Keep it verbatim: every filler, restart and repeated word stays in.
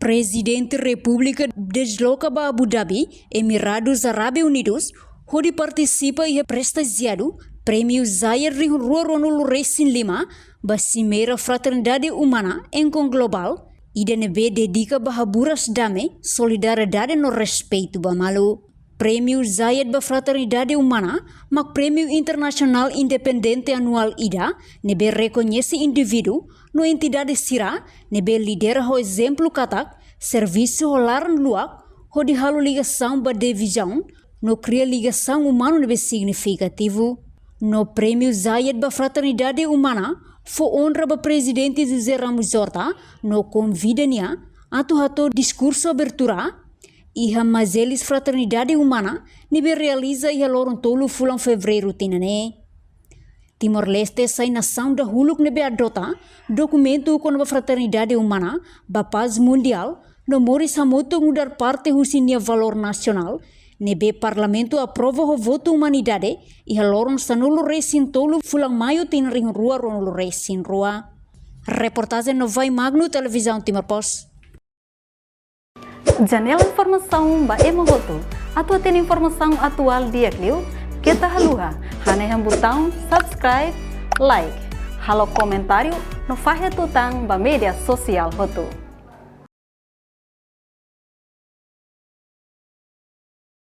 Prezidente Repúblika desloka ba Abu Dhabi, Emirados Árabes Unidos, hodi partisipa iha prestijiadu Prémiu Zayed rihun rua ruanulu resin lima, ba Simeira Fraternidade Umana Encontro Global, ida ne'ebé dedika ba haburas dame, solidariedade no respeitu ba malu. Prémiu Zayed ba Fraternidade Umana mak prémiu internasionál independente anuál ida ne'ebé rekoñese indivíduu no entidade sira ne'ebé lidera ho ezemplu katak servisu ho laran-luak hodi halo ligasaun ba divizaun no kria ligasaun umanu ne'ebé signifikativu. No Prémiu Zayed ba Fraternidade Umana fó onra ba Prezidente José Ramos Horta no konvida nia atu hato'o diskursu abertura iha Majelis Fraternidade Umana ne'ebé realiza iha loron tolu fulan Fevereiru tinan ne'e. Timor-Leste sai nasaun dahuluk ne'ebé adota dokumentu kona-ba fraternidade umana ba pás mundiál no moris hamutuk nu'udar parte husi nia valór nasionál ne'ebé Parlamentu aprova ho votu unanimidade iha loron sanulu resin tolu fulan Maiu tinan rihun rua ruanulu resin rua. Reportajen Novai Magno, Televizaun Timor Post. Janela informasaun ba ema hotu. Atu hatene informasaun atuál di'ak liu, keta haluha hanehan butaun subscribe, like, halo komentáriu no fahe tutan ba média sosiál hotu.